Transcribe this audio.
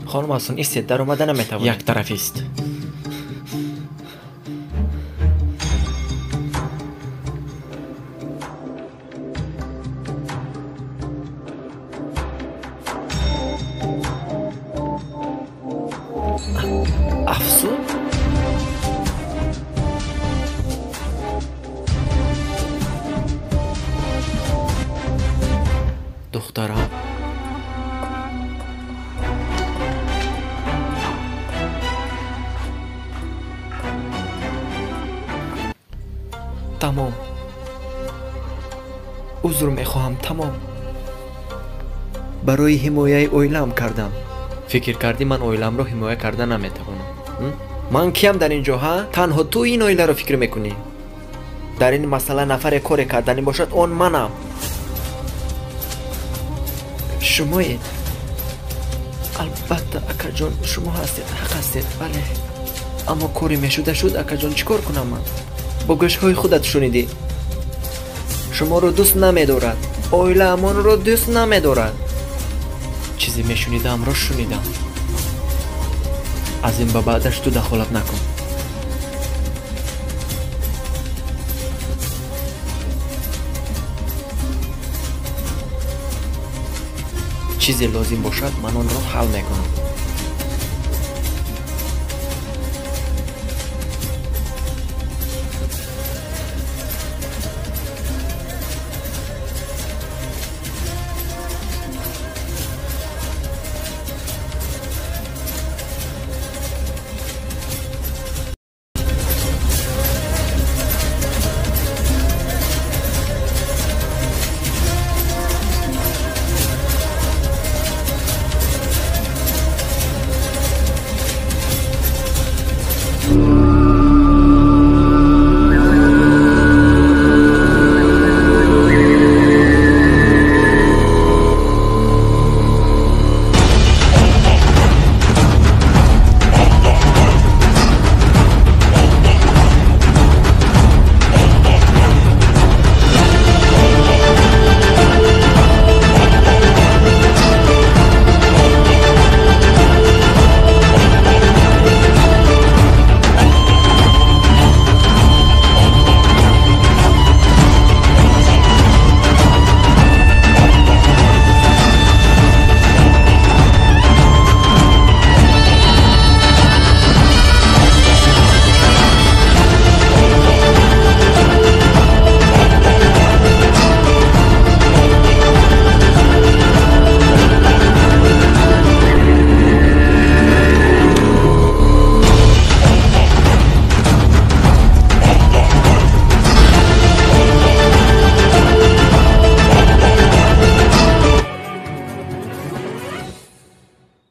Хонум Афсун, истед, даромада наметавонед. Як тарафист. Афсун? Духтарам. Тамом. Узр мехоҳам, тамом. Барои ҳимояи оилаам кардам. Фикр кардӣ ман оиламро ҳимоя карда наметавонам? Ман киям дар ин ҷо, ҳа? Танҳо ту ин оиларо фикр мекунӣ. Дар ин масъала нафаре коре карданӣ бошад, он манам. Шумоед. Албатта, акаҷон, шумо ҳастед, ҳақ ҳастед, бале. Аммо коре мешуда шуд, акаҷон, чӣ кор кунам ман? Бо гӯшҳои худат шунидӣ. Шуморо дӯст намедорад. Оилаамонро дӯст намедорад. Чизе мешунидамро шунидам. Аз ин ба баъдаш ту дахолат накун. Чизе лозим бошад, ман онро ҳал мекунам.